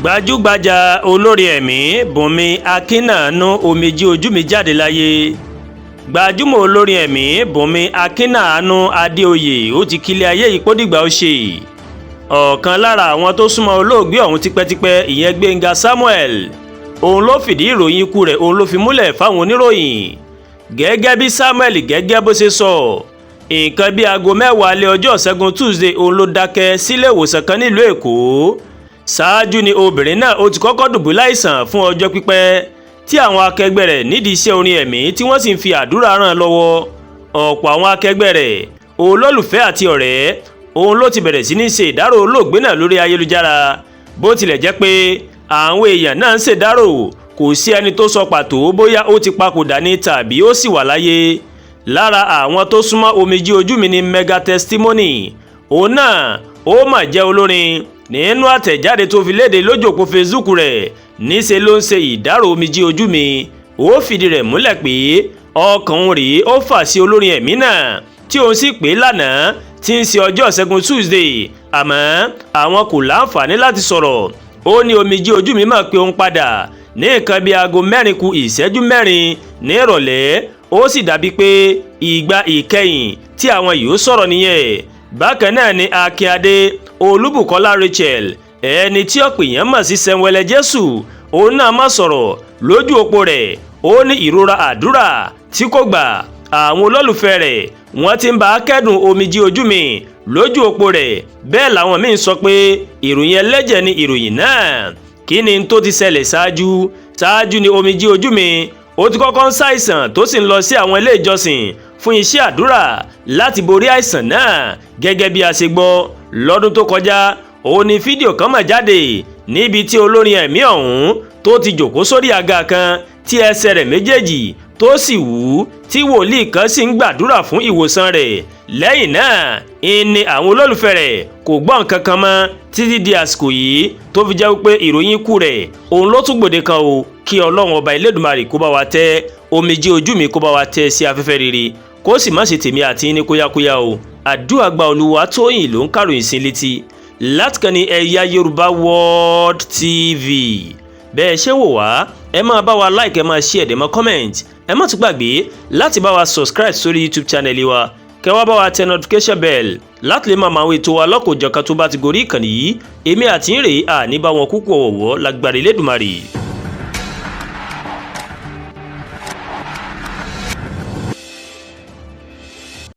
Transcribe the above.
Gbajúgbajà olórin ẹ̀mí Bùnmi Akínàánú omijé ojú mi jáde láyé. Gbajúmọ̀ olórin ẹ̀mí Bùnmi Akínàánú Adéoyè ó ti kílẹ̀ ayé yìí pó dìgbà ó ṣe. Ọ̀kan lára àwọn tó súnmọ́ olóògbé ọ̀hún tipẹ́tipẹ́, ìyẹn Gbénga Samuel, òun ló fìdí ìròyìn ikú rẹ̀, òun ló fi múlẹ̀ fáwọn oníròyìn. Gẹ́gẹ́ bí Samuel gẹ́gẹ́ bó ṣe sọ, nǹkan bíi aago 10 alẹ́ ọjọ́ Ìṣẹ́gun Tuesday òun ló dákẹ́ sílé ìwòsàn kan nílùú Èkó. Ṣáájú ni obìnrin náà ó ti kọ́kọ́ dùbúlẹ̀ àìsàn fún ọjọ́ pípẹ́, tí àwọn akẹgbẹ́ rẹ̀ nídìí iṣẹ́ orin ẹ̀mí tí wọ́n sì ń fi àdúrà ràn lọ́wọ́. Ọ̀pọ̀ àwọn akẹgbẹ́ rẹ̀, olólùfẹ́ àti ọ̀rẹ́ òun ló ti bẹ̀rẹ̀ sí ní ṣe ìdárò olóògbé náà lórí ayélujára. Bó tilẹ̀ jẹ́ pé àwọn èèyàn náà ń ṣèdárò, kò sí ẹni tó sọ pàtó bóyá ó ti papòdà ní tàbí ó sì wà láyé. Lára àwọn tó súnmọ́ Omijé Ojú Mi ní Mega Testimony, òun náà ó mà jẹ́ olórin. Nínú àtẹ̀jáde tó fi léde lójú òpó Facebook rẹ̀, níṣe ló ń ṣe ìdárò Omijé Ojú Mi. Ó fìdí rẹ̀ múlẹ̀ pé ọkàn òun rèé ó fà sí olórin ẹ̀mí náà, tí òun sì pé lánàá tí ń ṣe ọjọ́ Ìṣẹ́gun Tuesday, àmọ́ àwọn kò láǹfààní láti sọ̀rọ̀. Ó ní Omijé Ojú Mi mọ̀ pé òun padà ní nǹkan bíi aago 3:45 ní ìrọ̀lẹ́, ó sì dàbí pé ìgbà ìkẹyìn tí àwọn yìí ó sọ̀rọ̀ nìyẹn. Bákan náà ni Akínadé Olúbùkọ́lá Rachel, ẹni tí ọ̀pọ̀ èèyàn mọ̀ sí Sẹ́ńwẹ́lẹ́ Jésù, òun náà má sọ̀rọ̀ lójú òpó rẹ̀. Ó ní ìrora àdúrà tí kò gbà. Àwọn olólùfẹ́ rẹ̀ wọ́n ti ń bá a kẹ́dùn Omijé Ojú Mi lójú òpó rẹ̀. Bẹ́ẹ̀ làwọn míín sọ pé ìròyìn ẹlẹ́jẹ̀ ni ìròyìn náà. Kí ni tó ti ṣẹlẹ̀ ṣáájú? Ṣáájú ni Omijé Ojú Mi ó ti kọ́kọ́ ń ṣàìsàn, tó sì ń lọ sí àwọn ilé ìjọsìn fún iṣẹ́ àdúrà láti borí àìsàn náà. Gẹ́gẹ́ bí a ṣe gbọ́, lọ́dún tó kọjá òun ni fídíò kan mà jáde níbi tí olórin ẹ̀mí ọ̀hún tó ti jòkó sórí àga kan, tí ẹsẹ̀ rẹ̀ méjèèjì tó sì wú, tí wòlíì kan sì ń gbàdúrà fún ìwòsàn rẹ̀. Lẹ́yìn náà ìní àwọn olólùfẹ́ rẹ̀ kò gbọ́ nǹkan kan mọ́ títí di àsìkò yìí, tó fi jẹ́ wípé ìròyìn ikú rẹ̀ òun ló tún gbòde kan o. Kí Ọlọ́run Ọba Elédùmarè kó bá wa tẹ́ Omijé Ojú Mi, kó bá wa tẹ́ sí afẹ́fẹ́ rere, kó sì má ṣe tèmi àti ní kóyákóyá o. Àdúrà gba. Olúwa Tóyìn ló ń kàròyìn sí létí látìkànnì Ẹ̀yà Yorùbá World TV. Bẹ́ẹ̀ ṣé wò wá, ẹ máa bá wa like, ẹ máa share, ẹ máa comment. Ẹ má tún gbàgbé láti bá wa subscribe sórí YouTube channel wa, kẹ́ wá bá wa tẹ notification bell láti lè máa mọ àwọn ètò wa lọ́kọ̀ọ́jọ̀kan tó bá ti gorí ìkànnì yìí. Èmi àti ń rèé àní bá wọn kúkú ọ̀wọ̀wọ́ lágbára Elédùmarè.